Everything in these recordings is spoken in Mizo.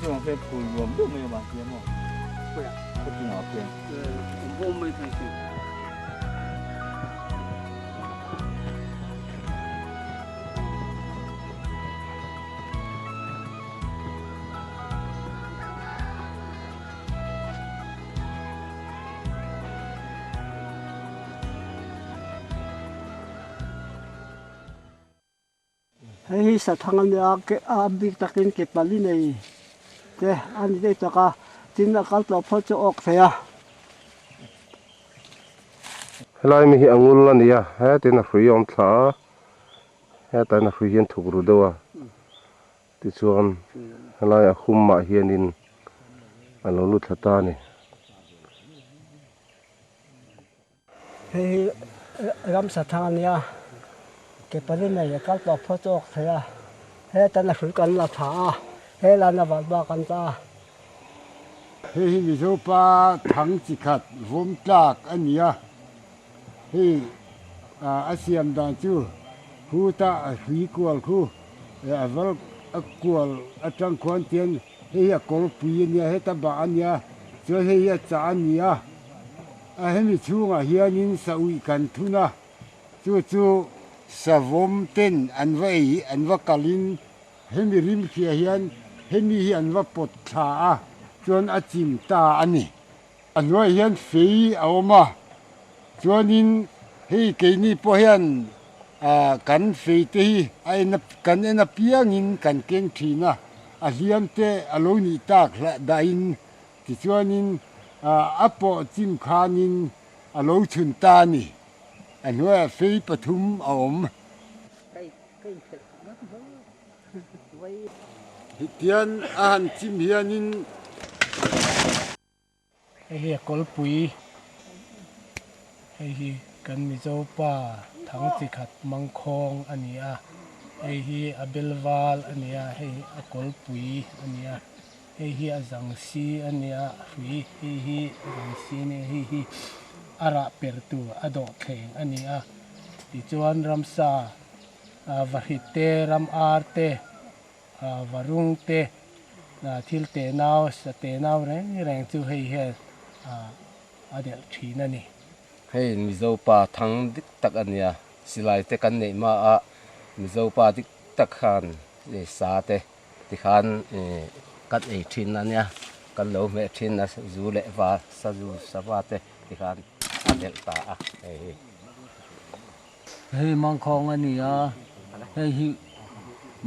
Chuvang chuan phul nuam deuh mai awm ang sia maw? Khaw chungah khian. Awm mai thei si. Hei hi sathang a nia a bik takin ke pali nei te a ni daih tak a tin a kal tawh phawt chu a awk thei a. Helai mi hi a ngul a ni a hetin a hrui a awm thla a hetah hian a hrui hian thuk ru deuh a tichuan helai a hum ah hianin a lo lut thla ta a ni. Hei hi ramsa thang a nia, ke pali nei a kal tawh phawt awk thei a, hetan a hrui kan la tha a, helaiin a valh bak an ta a. Hei hi Mizopa thang chi khat vawm tlak a ni a, hei a siam dan chu huta a hrui kual khu a val a kual atang khuan tian hei hi a kawrpui a nia, heta bah a nia, chuan hei hi a chah a ni a. A hemi chhungah hianin sa uih kan thun a, chu chu savawm ten an va ei an va kalin hemi rim hriah hian hemi hi an va pawt thla a, chuan a chim ta a ni. A hnuaiah hian fei a awm a, chuanin hei keini pawh hian kan fei te hi a en kan en apiangin kan keng thin a, a hliam te a lo nih tak hlah dahin Tichuanin a pawh chim khanin a lo chhun ta a ni. A hnuaiah fei pathum a awm. Hetian a han chim hianin. Hei hi a kawlpui. Hei hi kan Mizo pa thang chi khat mangkhawng a ni a. Hei hi a belval a ni a, hei hi a kawlpui a ni a. Hei hi a zang si a nia, hrui hei hi a zang si a nia, hei hi a rah per tur a dawh thleng a ni a. Tichuan ramsa vahrit te, ram ar te, varung te, thil tenau, sa tenau reng reng chu hei hian a delh thin a ni. Hei Mizo pa thang dik tak a nia, silai te kan neih hma a Mizo pa dik tak khan sa te Tikhan kan ei thin a nia, kan lo hmeh thin a zu leh va sazu sava te tikhan a delh ta a hei hi. Hei mangkhawng a ni a, hei hi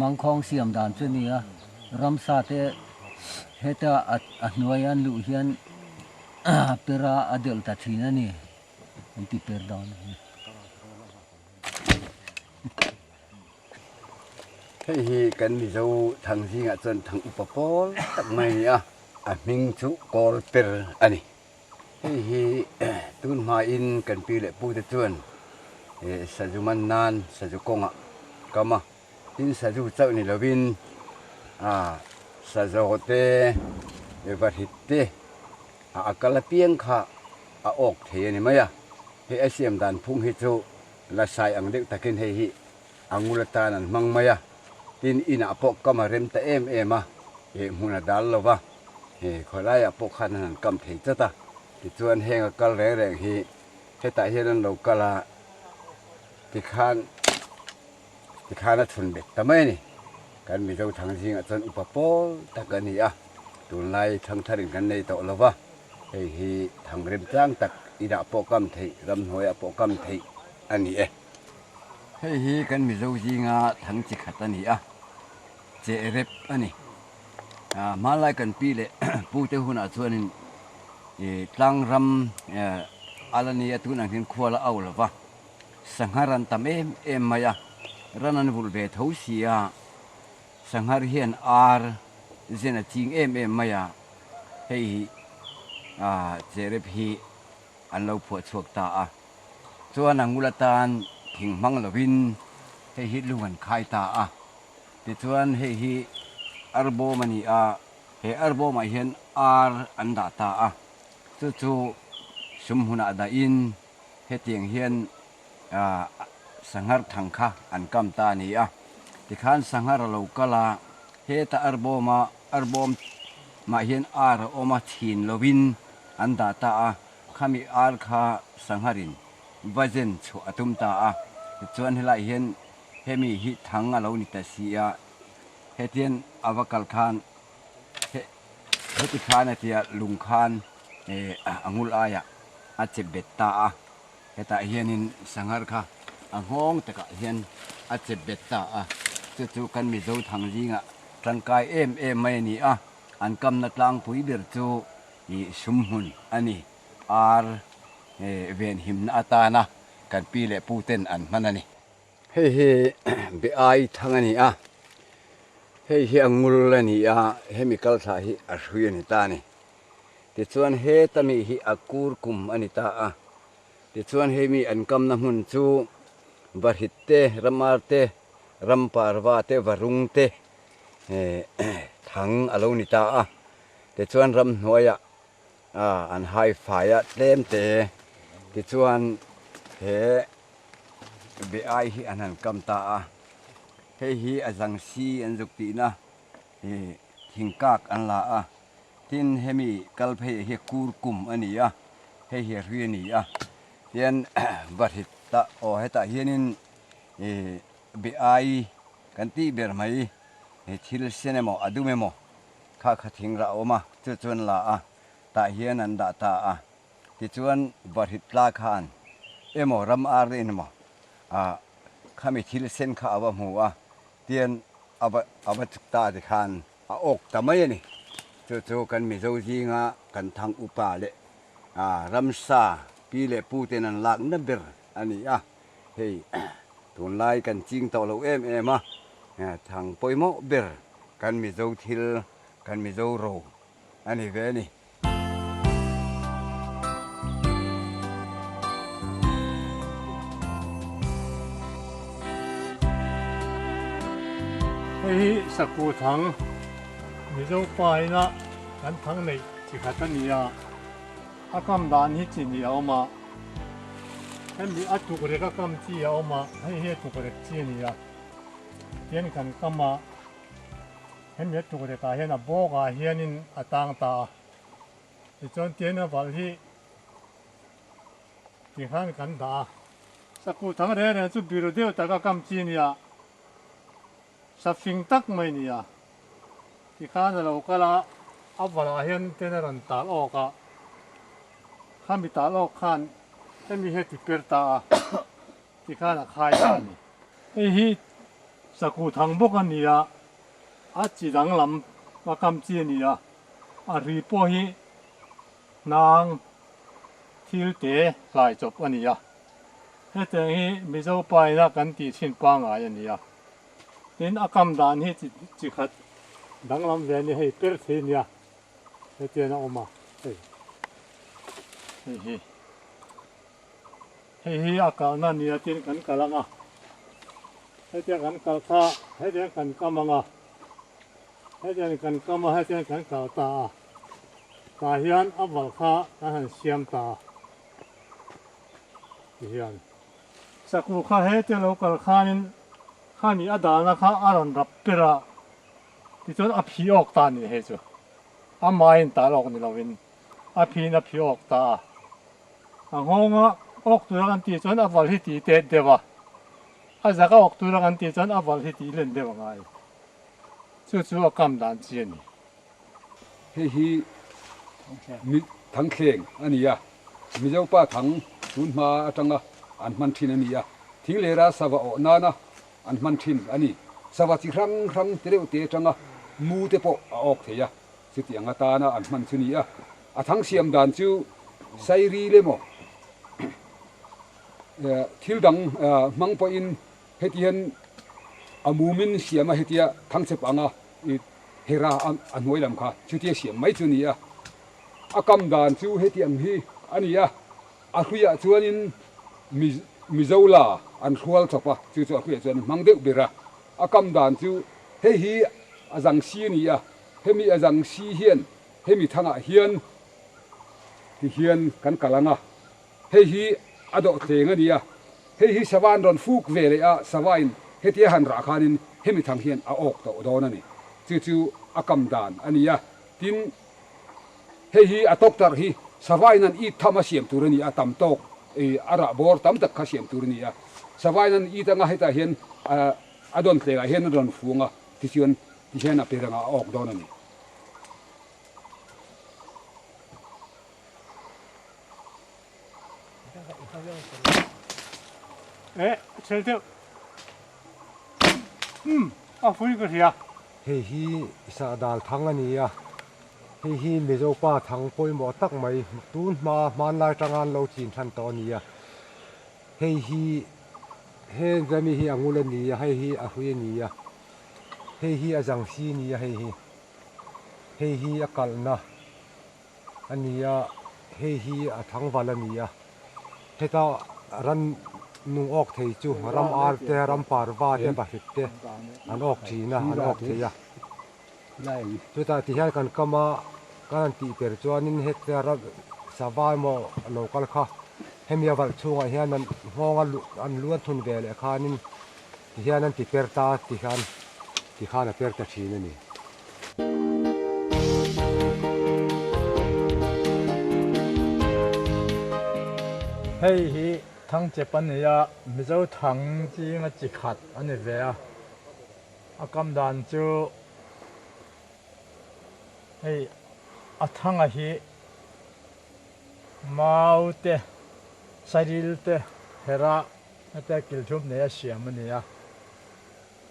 mangkhawng siam dan chu a ni a, ramsa te heta a hnuai an luh hian per a a delh ta thin a ni an ti per dawn a ni. Hei hi kan Mizo thang zingah chuan thang upa pawl tak mai a ni a, a hming chu kawl per a ni. Hei hi tun hmain kan pi leh pute chuan sazu man nan sazu kawngah kam a, tin sazu chauh ni lovin sazaw te, vahrit te a kal apiang kha a awk thei a ni mai a. Hei a siam dan phung hi chu la sai ang deuh takin hei hi a ngul atan an hmang mai a, tin inah pawh kam a rem ta em em a, eh hmun a dal lo va, eh khawlaiah pawh khan an han kam thei chat a, tichuan heng a kal reng reng hi hetah hian an lo kal a, tikhan tikhan a chhun bet ta mai a ni, kan Mizo thang zingah chuan upa pawl tak a ni a, tunlai thangtharin kan nei tawh lo va. Hei hi thang remchang tak inah pawh kam theih, ramhnuaiah pawh kam theih a ni e. Hei hi kan Mizo zinga thang chi khat a ni a, cheh rep a ni. Hmanlai kan pi leh pute hunah chuanin tlang ram ala nia tunah hian khual a au lo va, sangha ran tam em em mai a, ran an vulh ve tho si a, Sanghar hian ar zen a ching em em mai a, hei hi cherep hi an lo phuah chhuak ta a. Chuan a ngul atan thing hmang lovin hei hi lung an khai ta a. Tichuan hei hi arbawm a ni a, he arbawmah hian ar an dah ta a. Chu chu sum hunah dahin hetiang hian Sanghar thang kha an kam ta a ni a, tikhan sanghar a lo kal a, heta arbawma arbawm mah hian ar a awm a chhin lovin an dah ta a, khami ar kha sangharin va zen chhuah a tum ta a, tichuan helaiah hian hemi hi thang a lo ni ta si a, hetian a va kal khan heti khan a tia lung khan a ngul aiah a che bet ta a. Hetah hianin sanghar kha a nghawng takah hian a chep bet ta a, chu chu kan Mizo thang zingah tangkai em em mai a ni a, an kamna tlangpui ber chu ih sumhmun a ni, ar venhimna atana kan pi leh pu ten an hman a ni. Hei hi be ai thang a ni a, hei hi a ngul a ni a, hemi kalthla hi a hrui a ni ta a ni. Tichuan heta mi hi a kur kum a ni ta a. Tichuan hei mi an kamna hmun chu Vahrit te, Ramar te, Ramparva te, Varung te thang a lo ni ta a. Tichuan ramhnuaiah an hai fai a tlem te. Tichuan he be ai hi an han kam ta a. Hei hi a zang si an zuk tihna thingkak an la a. Tin, hemi kal phei hi kur kum a ni a, hei hi a hrui a ni a, tian va hrit ta aw hetah hianin ih be ai kan tih ber mai thil sen emaw a dum emaw kha kha thing rah a awm a, chu chuan la a, tah hian an dah ta a, tichuan va hrit tla khan emaw ram ar in emaw ah khami thil sen kha a va hmu a, tian a va a va chuk ta tikhan. A awk ta mai a ni. Chu chu kan Mizo zinga kan thang upa leh ramsa pi leh pu ten an lakna ber a ni a. Hei tunlai kan ching tawh lo em em a, thang pawimawh ber kan Mizo thil, kan Mizo ro a ni ve a ni. Hei hi Saku thang Mizo pa ina kan thang neih chi khat a ni a, a kam dan hi chi ni a awm a, hemi a tukrek a kam chi a awm a, hei hi a tukrek chi a ni a, tian kan kam a. Hemi a tukrek ah hian a bawk ah hianin a tang ta a, tichuan tian a valh hi tikhan kan dah a. Sakuh thang reng reng chu biru deuh tak a kam chi nia, sa fing tak mai nia, tikhan a lo kal a, a valh ah hian ten a rawn tal awk a, khami tal awk khan hemi hi a ti per ta a. Tikhan a khai ta a ni. Hei hi sakuh thang bawk a ni a, a chi danglam a kam chi a ni a, a ri pawh hi hnang thil te hlai chawp a ni a. Hetiang hi Mizo pa ina kan tih thin pangngai a ni a. Tin, a kam dan hi chi khat danglam ve a ni, hei per thei a nia, hetiang a awm a, hei hei hi. Hei hi a kalna a nia tin kan kal ang a, hetiang kan kal kha hetiang kan kam ang a, hetiang kan kam a hetiang kan kal ta a, tah hian a val kha kan han siam ta a tihian sakmu kha hetia lo kal khanin khami a dalna kha a rawn rap per a, tichuan a phi awk ta a ni hei chu amahin tal awk ni lovin a phiin a phi awk ta a. A nghawnga awk tura kan tih chuan a val hi tih tet deuh a, a zaka awk tura kan tih chuan a val hi tih len deuh a ngai. Chu chu a kam dan chi a ni. Hei hi mi thangthleng a ni a, Mizo pa thang tun hma atanga an hman thin a ni a, thing lera sava awh nana an hman thin a ni. Sava chi hrang hrang te deuh te atanga mu te pawh a awk thei a, Chutiang atana an hman chu ni a, a thang siam dan chu Sairi le maw thil dang hmang pawhin heti hian a mumin siam a hetia thangchep anga hera a hnuai lam kha chutia siam mai chu ni a, a kam dan chu heti ang hi a ni a, a hruiah chuanin Mizo la an hrual chawp a, chu chu a hruiah chuan an hmang deuh ber a, a kam dan chu hei hi a zang si a ni a. Hemi a zang si hian hemi thangah hian ti hian kan kal ang a, hei hi a dawhtleng a ni a, hei hi sava an rawn fuk ve leh a, sava in hetia han rah khanin hemi thang hian a awk tawh dawn a ni. Chu chu a kam dan a ni a, tin. Hei hi a tawktarh hi savain an it tham a siam tur a ni a, tam tawk a rah bawr tam tak kha siam tur a ni a. Savain an it anga hetah hian a dawn tlengah hian an rawn fung a, tichuan tihian a per anga a awk dawn a ni. Eh, chhel deuh. Umm, a fui ka hria. Hei hi Sahdal thang a ni a, hei hi Mizo pa thang pawimawh tak mai tun hma hmanlai tanga an lo chin than tawh a ni a. Hei hi heng zami hi a ngul a ni a, hei hi a hrui a ni a, hei hi a zang si a ni a hei hi, hei hi a kalhna. a ni a, hei hi a thangval a ni a, heta ran nung awk thei chu ram ar te, ram parva te, bahrit te an awk thin a, an awk thei a. Chutah ti hian kan kam a, kan han tih per chuanin heta ram sava emaw lo kal kha hemi a valh chhungah hian an nghawng a an luan thun ve leh khanin ti hian an ti per ta ti khan ti khan a per ta thin a ni. Hei hi Thangchep a ni a, Mizo thang zinga chi khat a ni ve a. A kam dan chu hei a thanga hi mau te, saril te, hera te kilthum nei a siam a ni a.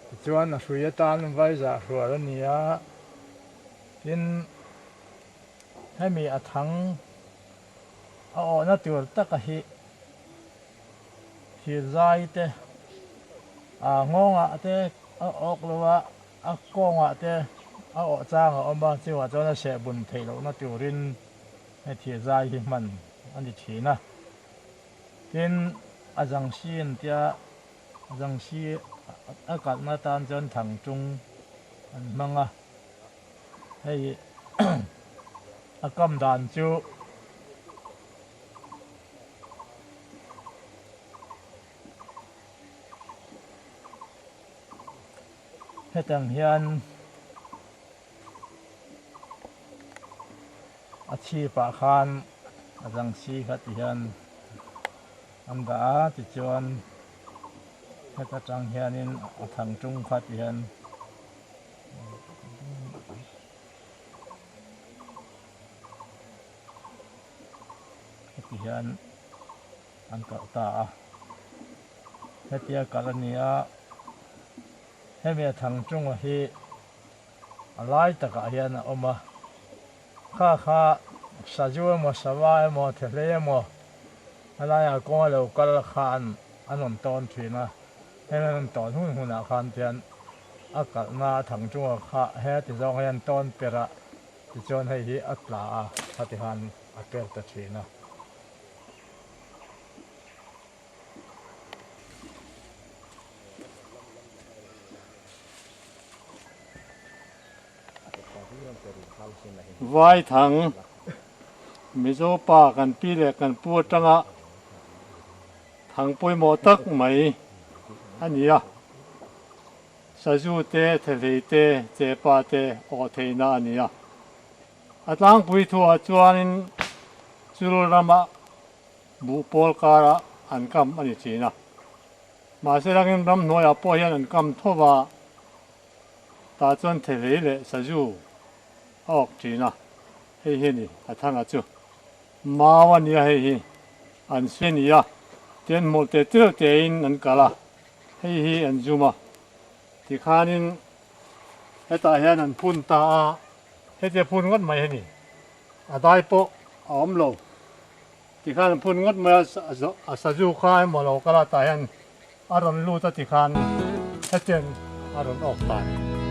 Tichuan a hrui atan vaizah hrual a ni a, tin hemi a thang a awhna tur taka hi thir zai te a nghawngah te a awk lo a, a kawngah te a awh chang a awm a, chuvah chuan a sehbun theih lohna turin he thir zai hi hman a ni thin a. Tin a zangsin tia Zangsi a kalhna tan chuan thangtung an hmang a, hei a kam dan chu hetang hian a chhipah khan a zangsi kha ti hian An dah a, tichuan heta tang hianin a thang tung kha ti hian heti hian an kalh ta a, hetia kalh a ni a, hemi a thang tunga hi a lai takah hian a awm a, kha kha sazu emaw sava emaw thehlei emaw a laiah kawng a lo kal khan an rawn tawn thin a, heng an rawn tawn hun hunah khan chuan a kalhna a thang chunga kha he ti zawng hian tawn per a tichuan hei hi a tla a khati khan a per ta thin a. Vaithang, Mizo pa kan pi leh kan pu atanga thang pawimawh tak mai a ni a. Sazu te, Thehlei te, Chepa te awh theihna a ni a. A tlangpui thuah chuanin chul rama buh pawl karah an kam a ni thin a. Mahse langin ramhnuaiah pawh hian an kam tho va. Tah chuan Thehlei leh Sazu a awk thin a, hei hi a ni a thanga chu. Mau a nia hei hi, an suih a ni a, tian hmawlh teh tireuh tein an kal a, hei hi an zum a, tikhanin hetah hian an phun ta a, hetia phun ngawt mai hi a ni, a dai pawh a awm lo, tikhan an phun ngawt mai a, a Sazu kha emaw lo kal a tah hian a rawn lut a tikhan hetiang a rawn awk ta a ni.